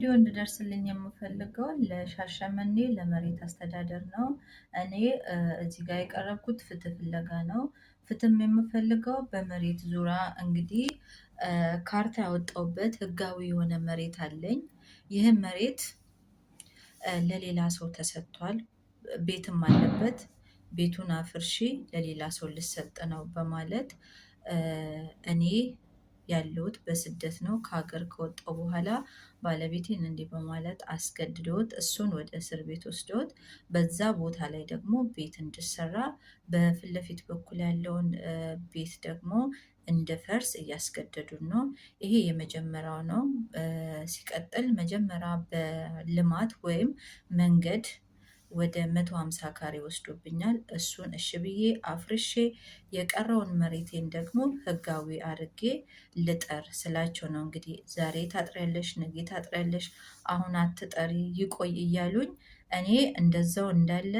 ቪዲዮ እንድደርስልኝ የምፈልገው ለሻሸመኔ ለመሬት አስተዳደር ነው። እኔ እዚህ ጋር የቀረብኩት ፍትህ ፍለጋ ነው። ፍትህም የምፈልገው በመሬት ዙሪያ እንግዲህ ካርታ ያወጣሁበት ህጋዊ የሆነ መሬት አለኝ። ይህም መሬት ለሌላ ሰው ተሰጥቷል። ቤትም አለበት። ቤቱን አፍርሺ ለሌላ ሰው ልሰጥ ነው በማለት እኔ ያለሁት በስደት ነው። ከሀገር ከወጣሁ በኋላ ባለቤቴን እንዲህ በማለት አስገድዶት እሱን ወደ እስር ቤት ወስዶት በዛ ቦታ ላይ ደግሞ ቤት እንድሰራ በፊት ለፊት በኩል ያለውን ቤት ደግሞ እንድፈርስ እያስገደዱን ነው። ይሄ የመጀመሪያው ነው። ሲቀጥል መጀመሪያ በልማት ወይም መንገድ ወደ 150 ካሬ ወስዶብኛል። እሱን እሺ ብዬ አፍርሼ የቀረውን መሬቴን ደግሞ ህጋዊ አድርጌ ልጠር ስላቸው ነው እንግዲህ ዛሬ ታጥሪያለሽ፣ ነገ ታጥሪያለሽ፣ አሁን አትጠሪ ይቆይ እያሉኝ እኔ እንደዛው እንዳለ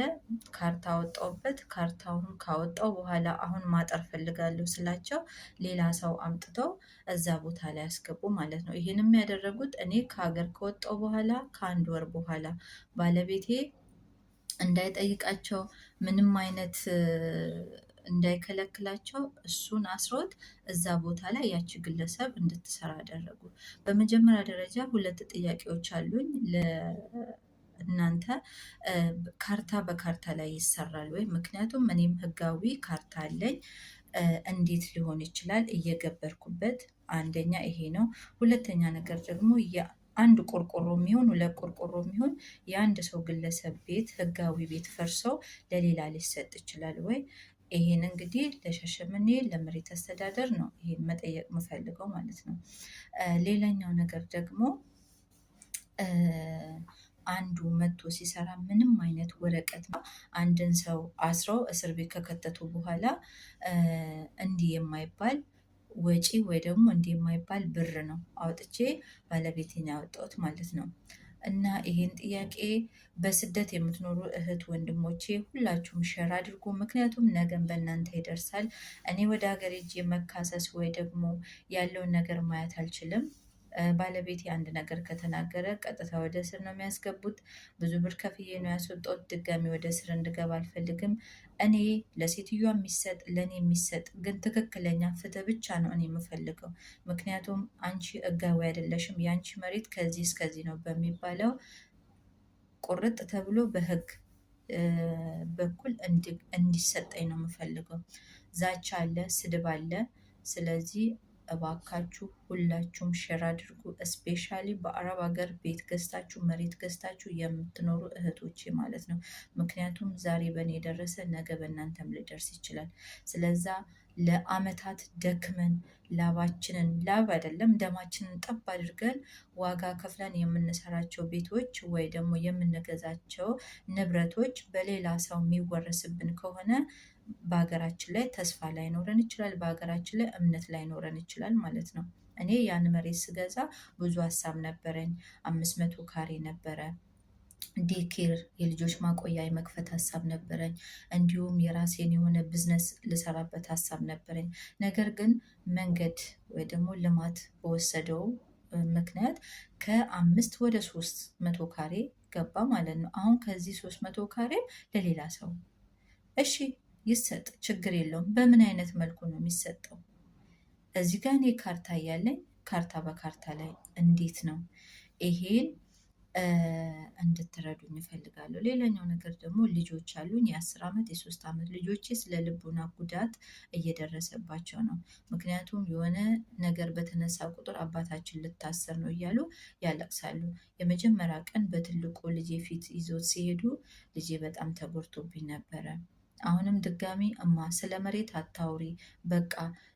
ካርታ አወጣሁበት። ካርታውን ካወጣው በኋላ አሁን ማጠር ፈልጋለሁ ስላቸው ሌላ ሰው አምጥተው እዛ ቦታ ላይ ያስገቡ ማለት ነው። ይህንም ያደረጉት እኔ ከሀገር ከወጣው በኋላ ከአንድ ወር በኋላ ባለቤቴ እንዳይጠይቃቸው ምንም አይነት እንዳይከለክላቸው እሱን አስሮት እዛ ቦታ ላይ ያቺ ግለሰብ እንድትሰራ አደረጉ። በመጀመሪያ ደረጃ ሁለት ጥያቄዎች አሉኝ ለእናንተ። ካርታ በካርታ ላይ ይሰራል ወይ? ምክንያቱም እኔም ህጋዊ ካርታ አለኝ። እንዴት ሊሆን ይችላል? እየገበርኩበት አንደኛ ይሄ ነው። ሁለተኛ ነገር ደግሞ አንድ ቆርቆሮ የሚሆን ሁለት ቆርቆሮ የሚሆን የአንድ ሰው ግለሰብ ቤት ህጋዊ ቤት ፈርሰው ለሌላ ሊሰጥ ይችላል ወይ? ይሄን እንግዲህ ለሻሸመኔ ለመሬት አስተዳደር ነው ይሄን መጠየቅ የምፈልገው ማለት ነው። ሌላኛው ነገር ደግሞ አንዱ መጥቶ ሲሰራ ምንም አይነት ወረቀት አንድን ሰው አስረው እስር ቤት ከከተቱ በኋላ እንዲህ የማይባል ወጪ ወይ ደግሞ እንዲህ የማይባል ብር ነው አውጥቼ ባለቤቴን ያወጣሁት ማለት ነው። እና ይሄን ጥያቄ በስደት የምትኖሩ እህት ወንድሞቼ ሁላችሁም share አድርጉ። ምክንያቱም ነገን በእናንተ ይደርሳል። እኔ ወደ ሀገር ሄጄ መካሰስ ወይ ደግሞ ያለውን ነገር ማየት አልችልም። ባለቤቴ አንድ ነገር ከተናገረ ቀጥታ ወደ እስር ነው የሚያስገቡት። ብዙ ብር ከፍዬ ነው ያስወጣሁት። ድጋሚ ወደ እስር እንድገባ አልፈልግም። እኔ ለሴትዮዋ የሚሰጥ ለእኔ የሚሰጥ ግን ትክክለኛ ፍትህ ብቻ ነው እኔ የምፈልገው። ምክንያቱም አንቺ ሕጋዊ አይደለሽም፣ የአንቺ መሬት ከዚህ እስከዚህ ነው በሚባለው ቁርጥ ተብሎ በህግ በኩል እንዲሰጠኝ ነው የምፈልገው። ዛቻ አለ፣ ስድብ አለ። ስለዚህ እባካችሁ ሁላችሁም share አድርጉ። Especially በአረብ ሀገር ቤት ገዝታችሁ መሬት ገዝታችሁ የምትኖሩ እህቶቼ ማለት ነው። ምክንያቱም ዛሬ በእኔ የደረሰ ነገ በእናንተም ሊደርስ ይችላል። ስለዛ ለአመታት ደክመን ላባችንን ላብ አይደለም ደማችንን ጠብ አድርገን ዋጋ ከፍለን የምንሰራቸው ቤቶች ወይ ደግሞ የምንገዛቸው ንብረቶች በሌላ ሰው የሚወረስብን ከሆነ በሀገራችን ላይ ተስፋ ላይኖረን ይችላል። በሀገራችን ላይ እምነት ላይኖረን ይችላል ማለት ነው። እኔ ያን መሬት ስገዛ ብዙ ሀሳብ ነበረኝ። 500 ካሬ ነበረ። Daycare የልጆች ማቆያ የመክፈት ሀሳብ ነበረኝ። እንዲሁም የራሴን የሆነ ቢዝነስ ልሰራበት ሀሳብ ነበረኝ። ነገር ግን መንገድ ወይ ደግሞ ልማት በወሰደው ምክንያት ከአምስት ወደ 300 ካሬ ገባ ማለት ነው። አሁን ከዚህ 300 ካሬም ለሌላ ሰው እሺ ይሰጥ፣ ችግር የለውም። በምን አይነት መልኩ ነው የሚሰጠው? እዚህ ጋር እኔ ካርታ እያለኝ ካርታ በካርታ ላይ እንዴት ነው ይሄን እንድትረዱኝ እፈልጋለሁ። ሌላኛው ነገር ደግሞ ልጆች አሉኝ። የ10 ዓመት የ3 ዓመት ልጆቼ ስለ ልቡና ጉዳት እየደረሰባቸው ነው። ምክንያቱም የሆነ ነገር በተነሳ ቁጥር አባታችን ልታሰር ነው እያሉ ያለቅሳሉ። የመጀመሪያ ቀን በትልቁ ልጄ ፊት ይዞት ሲሄዱ ልጄ በጣም ተጎድቶብኝ ነበረ። አሁንም ድጋሚ እማ ስለ መሬት አታውሪ፣ በቃ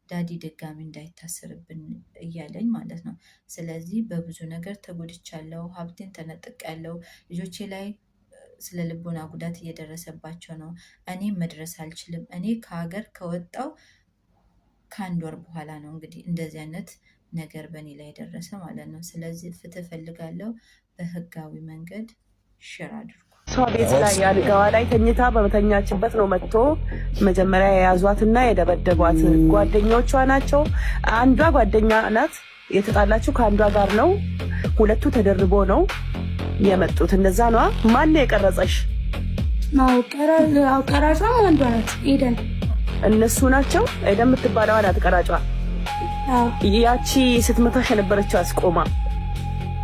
daddy ድጋሚ እንዳይታሰርብን እያለኝ ማለት ነው። ስለዚህ በብዙ ነገር ተጎድቻለሁ፣ ሀብቴን ተነጥቄያለሁ፣ ልጆቼ ላይ ስለ ልቦና ጉዳት እየደረሰባቸው ነው። እኔ መድረስ አልችልም። እኔ ከሀገር ከወጣው ከአንድ ወር በኋላ ነው እንግዲህ እንደዚህ አይነት ነገር በእኔ ላይ የደረሰ ማለት ነው። ስለዚህ ፍትህ እፈልጋለሁ። በህጋዊ መንገድ share አድርጉ። እሷ ቤት ላይ አልጋዋ ላይ ተኝታ በተኛችበት ነው መጥቶ መጀመሪያ የያዟትና የደበደቧት። ጓደኞቿ ናቸው። አንዷ ጓደኛ ናት። የተጣላችው ከአንዷ ጋር ነው። ሁለቱ ተደርቦ ነው የመጡት። እንደዛ ነዋ። ማን ነው የቀረጸሽ? ቀራጯም አንዷ ናት፣ ኤደን። እነሱ ናቸው። ኤደን የምትባለዋ ናት ቀራጯ። ያቺ ስትመታሽ የነበረችው አስቆማ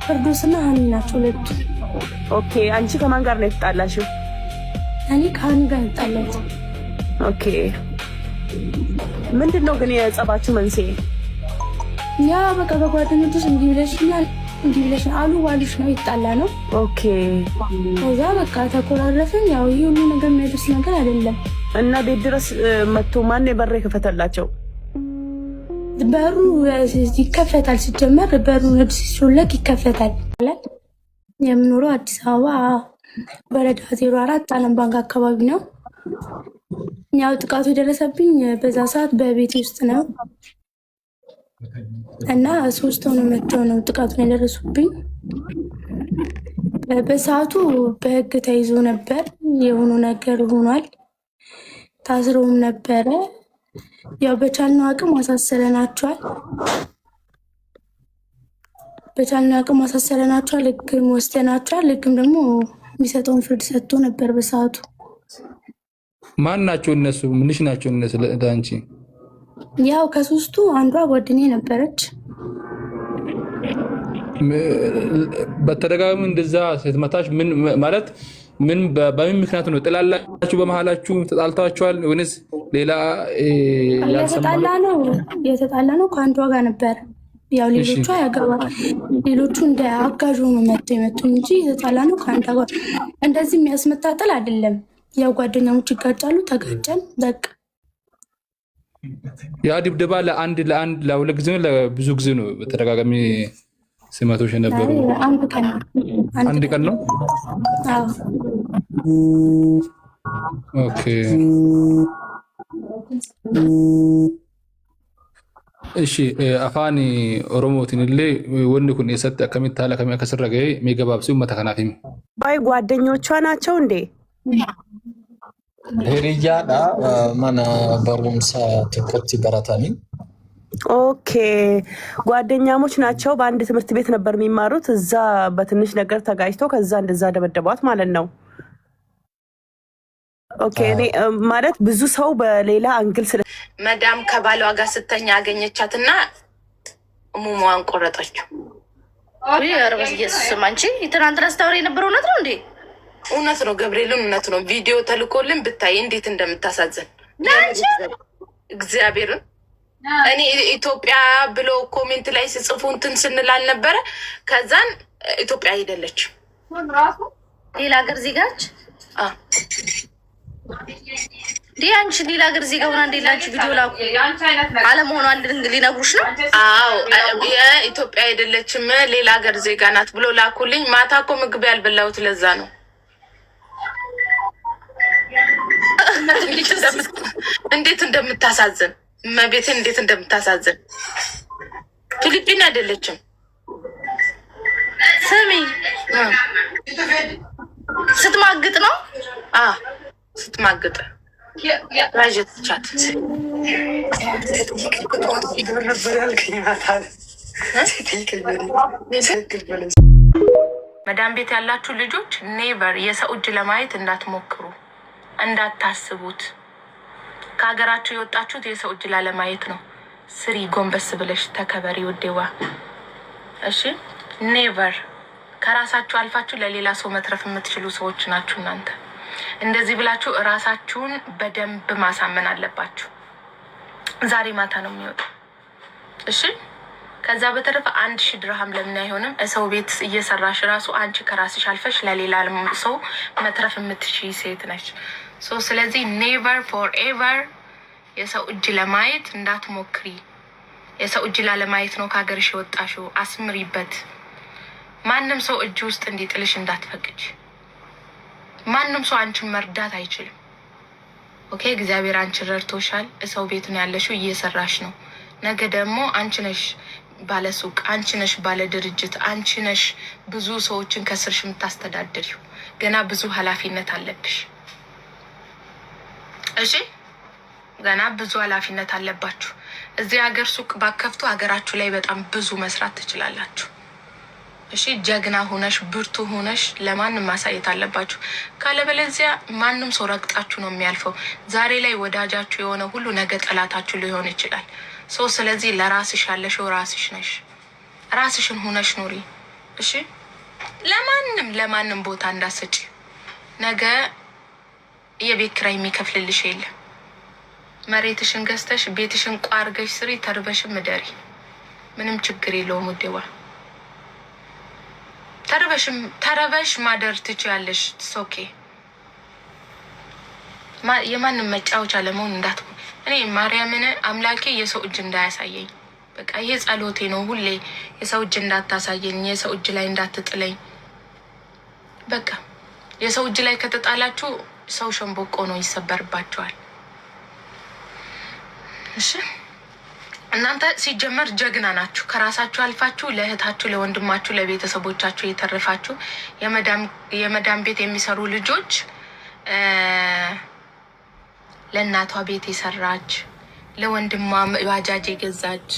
ፍርዶስና ሀኒ ናቸው ሁለቱ። Okay። አንቺ ከማን ጋር ነው የተጣላሽው? እኔ ከሀኒ ጋር የተጣላሁት። Okay። ምንድን ነው ግን የጸባችሁ መንስኤ? ያ በቃ በጓደኞች ውስጥ እንዲህ ብለሽኛል፣ እንዲህ ብለሽ አሉ ባሉሽ ነው ይጣላ ነው። ከዛ በቃ ተኮራረፍን። ያው ይህ ሁሉ ነገር የሚያደርስ ነገር አይደለም። እና ቤት ድረስ መጥቶ ማን በር የከፈተላቸው? በሩ ይከፈታል። ሲጀመር በሩ ሲሾለክ ይከፈታል። የምኖረው አዲስ አበባ ወረዳ 04 ዓለም ባንክ አካባቢ ነው። ያው ጥቃቱ የደረሰብኝ በዛ ሰዓት በቤት ውስጥ ነው እና ሶስት ሆነው መጥተው ነው ጥቃቱን ያደረሱብኝ። በሰዓቱ በሕግ ተይዞ ነበር። የሆኑ ነገር ሆኗል። ታስረውም ነበረ። ያው በቻልነው አቅም አሳስረናቸዋል። በቻልነው አቅም አሳስረናቸዋል። ሕግም ወስደናቸዋል። ሕግም ደግሞ የሚሰጠውን ፍርድ ሰጥቶ ነበር በሰዓቱ። ማን ናቸው እነሱ? ምንሽ ናቸው እነሱ ለአንቺ? ያው ከሶስቱ አንዷ ጓደኛዬ ነበረች። በተደጋጋሚ እንደዛ ስትመታሽ ምን ማለት ምን በምን ምክንያት ነው? ጥላላችሁ? በመሀላችሁ ተጣልታችኋል ወይንስ ሌላ? የተጣላ ነው ከአንዷ ጋር ነበር። ያው ሌሎቹ ያገባል፣ ሌሎቹ እንደ አጋዥ ሆኖ መጥተው የመጡ እንጂ የተጣላ ነው ከአንዷ ጋር። እንደዚህ የሚያስመታጠል አይደለም። ያው ጓደኛሞች ይጋጫሉ፣ ተጋጨን በቃ። ያ ድብደባ ለአንድ ለሁለት ጊዜ ነው ለብዙ ጊዜ ነው በተደጋጋሚ ስመቶች የነበሩ? አንድ ቀን ነው። አንድ ቀን ነው። አዎ። Okay፣ እሺ። Afaan Oromootiin illee wanni kun eessatti, akkamitti, haala kamii akka sirra ga'e mee gabaabsi uummata kanaaf himi. ባይ ጓደኞቿ ናቸው እንዴ? Hiriyyaadha, mana barumsaa tokkotti baratanii. Okay፣ ጓደኛሞች ናቸው። በአንድ ትምህርት ቤት ነበር የሚማሩት። እዛ በትንሽ ነገር ተጋጭተው ከዛ እንደዛ ደበደቧት ማለት ነው። Okay፣ እኔ ማለት ብዙ ሰው በሌላ angle ስለ መዳም ከባሏ ጋር ስተኛ አገኘቻት እና ሙሟን ቆረጠችው። ኧረ በኢየሱስ ስም፣ አንቺ ትናንትና ስታወሪ የነበረው እውነት ነው እንዴ? እውነት ነው፣ ገብርኤልን እውነት ነው። ቪዲዮ ተልኮልን ብታይ እንዴት እንደምታሳዝን እግዚአብሔርን። እኔ ኢትዮጵያ ብሎ comment ላይ ስጽፉ እንትን ስንል አልነበረ? ከዛን ኢትዮጵያ አይደለችም። ሌላ ሀገር ዜጋች እንዴ? አንቺ ሌላ ሀገር ዜጋ ሆና እንዴ ለአንቺ ቪዲዮ ላኩ? አለመሆኗን ሊነግሩሽ ነው? አዎ፣ የኢትዮጵያ አይደለችም፣ ሌላ ሀገር ዜጋ ናት ብሎ ላኩልኝ። ማታ እኮ ምግብ ያልበላሁት ለዛ ነው። እንዴት እንደምታሳዝን፣ እመቤቴን እንዴት እንደምታሳዝን። ፊሊፒን አይደለችም። ስሚ፣ ስትማግጥ ነው። ስትማግጥ ራጀትቻት። ነበር ያልከኝ ማታ። መዳም ቤት ያላችሁ ልጆች never የሰው እጅ ለማየት እንዳትሞክሩ፣ እንዳታስቡት። ከሀገራችሁ የወጣችሁት የሰው እጅ ላለማየት ነው። ስሪ፣ ጎንበስ ብለሽ ተከበሪ ውዴዋ። እሺ፣ never ከራሳችሁ አልፋችሁ ለሌላ ሰው መትረፍ የምትችሉ ሰዎች ናችሁ እናንተ። እንደዚህ ብላችሁ እራሳችሁን በደንብ ማሳመን አለባችሁ። ዛሬ ማታ ነው የሚወጣው። እሺ፣ ከዛ በተረፈ 1000 ድርሃም ለምን አይሆንም? ሰው ቤት እየሰራሽ ራሱ አንቺ ከራስሽ አልፈሽ ለሌላ ሰው መትረፍ የምትችይ ሴት ነች። So ስለዚህ never forever የሰው እጅ ለማየት እንዳትሞክሪ። የሰው እጅ ላለማየት ነው ከሀገርሽ የወጣሽው። አስምሪበት። ማንም ሰው እጅ ውስጥ እንዲጥልሽ እንዳትፈቅጅ። ማንም ሰው አንቺን መርዳት አይችልም። Okay፣ እግዚአብሔር አንቺን ረድቶሻል። ሰው ቤት ነው ያለሽው፣ እየሰራሽ ነው። ነገ ደግሞ አንቺ ነሽ ባለሱቅ፣ አንቺ ነሽ ባለ ድርጅት፣ አንቺ ነሽ ብዙ ሰዎችን ከስርሽ የምታስተዳድሪው። ገና ብዙ ኃላፊነት አለብሽ። እሺ፣ ገና ብዙ ኃላፊነት አለባችሁ። እዚህ ሀገር ሱቅ ባትከፍቱ ሀገራችሁ ላይ በጣም ብዙ መስራት ትችላላችሁ። እሺ፣ ጀግና ሁነሽ ብርቱ ሁነሽ ለማንም ማሳየት አለባችሁ። ካለበለዚያ ማንም ሰው ረግጣችሁ ነው የሚያልፈው። ዛሬ ላይ ወዳጃችሁ የሆነ ሁሉ ነገ ጠላታችሁ ሊሆን ይችላል። So ስለዚህ ለራስሽ ያለሽው ራስሽ ነሽ። ራስሽን ሁነሽ ኑሪ። እሺ፣ ለማንም ለማንም ቦታ እንዳትሰጪ። ነገ የቤት ኪራይ የሚከፍልልሽ የለም። መሬትሽን ገዝተሽ ቤትሽን ቋርገሽ ስሪ፣ ተርበሽም እደሪ። ምንም ችግር የለውም ውዴዋ። ተርበሽም ተረበሽ ማደር ትችያለሽ። Okay፣ የማንም መጫወቻ ለመሆን እንዳት እኔ ማርያምን አምላኬ የሰው እጅ እንዳያሳየኝ፣ በቃ ይሄ ጸሎቴ ነው ሁሌ። የሰው እጅ እንዳታሳየኝ፣ የሰው እጅ ላይ እንዳትጥለኝ። በቃ የሰው እጅ ላይ ከተጣላችሁ ሰው ሸንቦቆ ነው፣ ይሰበርባቸዋል። እሺ፣ እናንተ ሲጀመር ጀግና ናችሁ። ከራሳችሁ አልፋችሁ ለእህታችሁ፣ ለወንድማችሁ፣ ለቤተሰቦቻችሁ የተረፋችሁ የመዳም ቤት የሚሰሩ ልጆች፣ ለእናቷ ቤት የሰራች፣ ለወንድሟ ባጃጅ የገዛች፣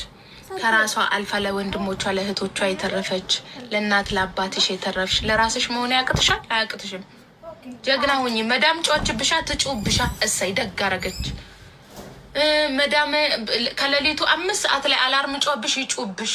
ከራሷ አልፋ ለወንድሞቿ ለእህቶቿ የተረፈች፣ ለእናት ለአባትሽ የተረፍሽ ለራስሽ መሆን ያቅትሻል? አያቅትሽም። ጀግና ሁኚ። መዳም ጮኸችብሻ፣ ትጩህብሻ። እሰይ ደግ አረገች። መዳም ከሌሊቱ 5 ሰዓት ላይ alarm ጮኸብሽ፣ ይጩህብሽ።